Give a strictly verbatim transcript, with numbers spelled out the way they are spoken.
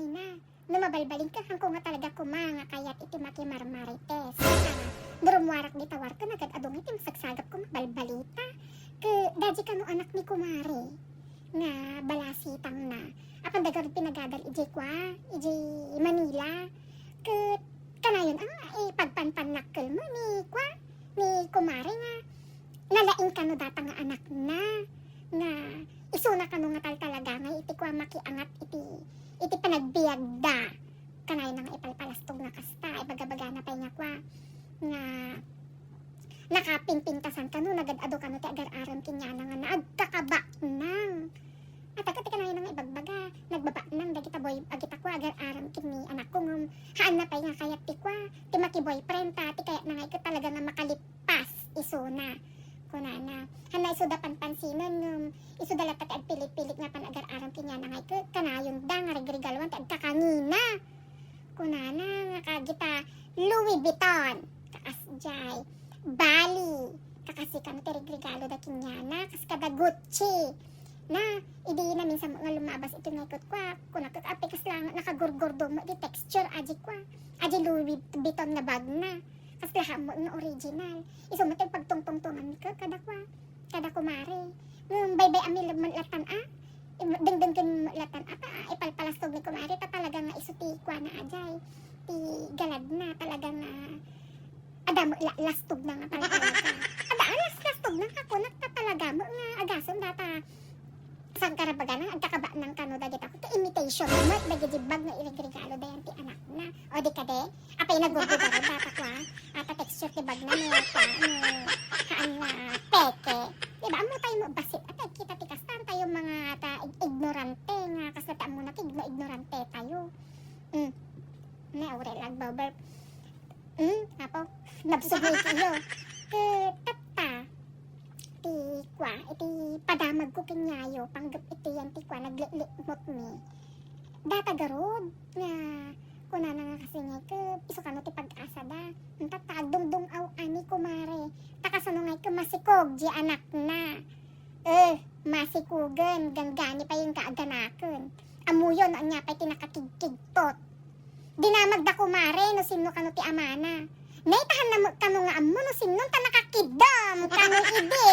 na. No mabalbalinka, haanko nga talaga koma nga kayat iti makimarmarites. Ita, no rummuarak dita warko, nagad-adu nga iti masagsagapko mabalbalita. Ket daji kano anak ni kumare nga balasitangna. Apan da garud pinagadal idiay kua, idiay Manila. Ket kanayon, ah, ipagpanpannakkelmo ni kua, ni kumare nga nalaing kano data nga anakna, nga isuna kano nga taltalagangay iti kua makiangat iti, iti panagbiagda. Kanayon nga ipalpalastogna kasta, ibagabagana pay nga kua, nga nakapinpintasan kano, nagad-adu kano ti agar-aram ken yana nga naagkakabaknang. Ata ket ti kanayon nga ibagbaga, nagbabaknang dagita boy-, agita kua agar-aram ken ni anakko ngem, haanna pay nga kayat ti kua, ti makiboyfriend ta, ti kayatna nga ket talaga nga makalippas isuna. Kunana, haanna isuda panpansinan ngem, isuda latta ti agpilit-pilit nga panagar-aram ken yana nga ket kanayon da nga regregaluan ti agkakangina. Kunana nga kagita Louis Vuitton, kakas jay, Bali, kakasi kano ti regregalo da ken yana, kas kada Gucci. Na, idi naminsan nga lumabas iti nga ikot kua, kuna ket apay kasla nga nakagurgurdo mo iti texture, aji kua, aji Louis Vuitton nga bagna. Kasla mo nga original. Isu met ti pagtungtungtongan ket kada kua, kada kumare. Ngem baybay-am mi met latan a. Im-, dengdenggen met latan a ta ipalpalastog ni kumare ta talaga nga isu ti kuana ajay. Ti galadna talaga nga adda met la-, lastogna nga talaga. Adda a las-, lastogna nga kunak ta talaga met nga agasem data. Saan ka ra baga na agkakabaknang kano dagita kua, ta imitation met dagiti bag nga iregregalo dayan ti anakna. O di kadi, apay nagurgugaron data kua, ata texture ti bagna no kua, no, haan nga peke. Di ba, ammo tayo mo bassit, ata kita ti kastan tayo mga ta ig-, ignorante nga, kasla ta ammo na ti igno-, ignorante tayo. Mm. Ne, aurel, agbabal. Hmm, apo, nabsog ni iyo. Ket tatta, ti kua, iti padamagko ken yayo, panggep iti yan ti kua, nagliklikmot mi. Data garud, nga, kunana nga kasi nga, ket isu kano ti pag-asa da. Tatta, agdungdung-aw ani, kumare. Ta kasano nga ket masikog, di anakna. Eh, masikugen, ganggani pay nga aganaken. Ammoyo no ania pay ti nakakigkigtot. Dinamagda kumare no sinno kano ti amana. Naitahan na met kano nga ammo no sinno ta nakakidam kano idi.